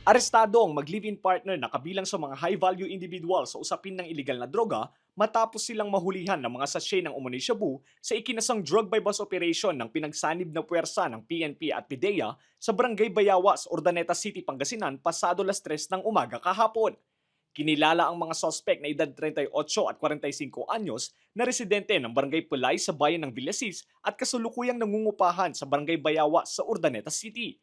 Arestado ang mag-live-in partner na kabilang sa mga high-value individual sa usapin ng iligal na droga matapos silang mahulihan ng mga sachet ng umano'y shabu sa ikinasang drug by bus operation ng pinagsanib na puwersa ng PNP at PIDEA sa Barangay Bayawas, Urdaneta City, Pangasinan pasado 3:00 ng umaga kahapon. Kinilala ang mga sospek na edad 38 at 45 anyos na residente ng Barangay Pulay sa bayan ng Villasis at kasulukuyang nangungupahan sa Barangay Bayawas sa Urdaneta City.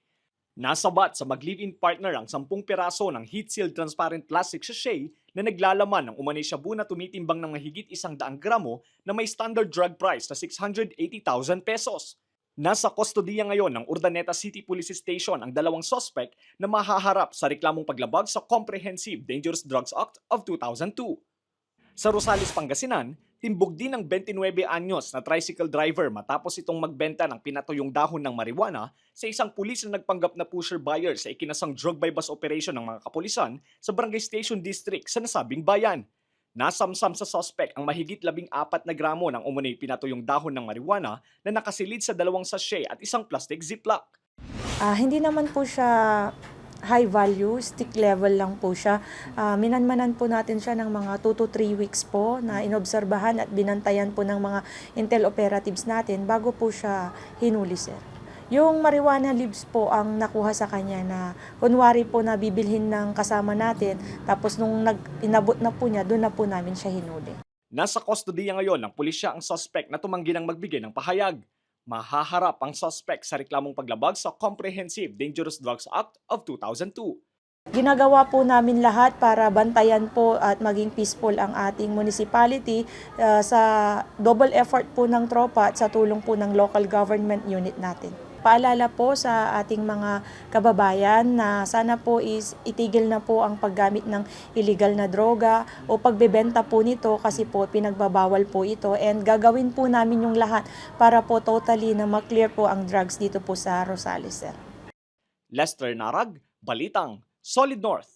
Nasabat sa mag-live-in partner ang 10 piraso ng heat-sealed transparent plastic sachet na naglalaman ng umano'y shabu na tumitimbang ng mahigit 100 gramo na may standard drug price na 680,000 pesos. Nasa kustodiya ngayon ng Urdaneta City Police Station ang dalawang suspect na mahaharap sa reklamong paglabag sa Comprehensive Dangerous Drugs Act of 2002. Sa Rosales, Pangasinan, timbog din ng 29 anyos na tricycle driver matapos itong magbenta ng pinatuyong dahon ng marijuana sa isang pulis na nagpanggap na pusher buyer sa ikinasang drug by bus operation ng mga kapulisan sa Barangay Station District sa nasabing bayan. Nasamsam sa suspect ang mahigit 14 na gramo ng umano'y pinatuyong dahon ng marijuana na nakasilid sa 2 sachet at isang plastic ziplock. Hindi naman po siya high value, stick level lang po siya. Minanmanan po natin siya ng mga 2 to 3 weeks po na inobserbahan at binantayan po ng mga intel operatives natin bago po siya hinuli, sir. Yung marijuana leaves po ang nakuha sa kanya na kunwari po na bibilhin ng kasama natin tapos nung inabot na po niya, doon na po namin siya hinuli. Nasa kustodiya ngayon ng pulisya ang suspect na tumanggi ng magbigay ng pahayag. Mahaharap ang suspect sa reklamong paglabag sa Comprehensive Dangerous Drugs Act of 2002. Ginagawa po namin lahat para bantayan po at maging peaceful ang ating municipality sa double effort po ng tropa at sa tulong po ng local government unit natin. Paalala po sa ating mga kababayan na sana po itigil na po ang paggamit ng illegal na droga o pagbebenta po nito kasi po pinagbabawal po ito and gagawin po namin yung lahat para po totally na ma-clear po ang drugs dito po sa Rosales, sir. Lester Narag, Balitang, Solid North.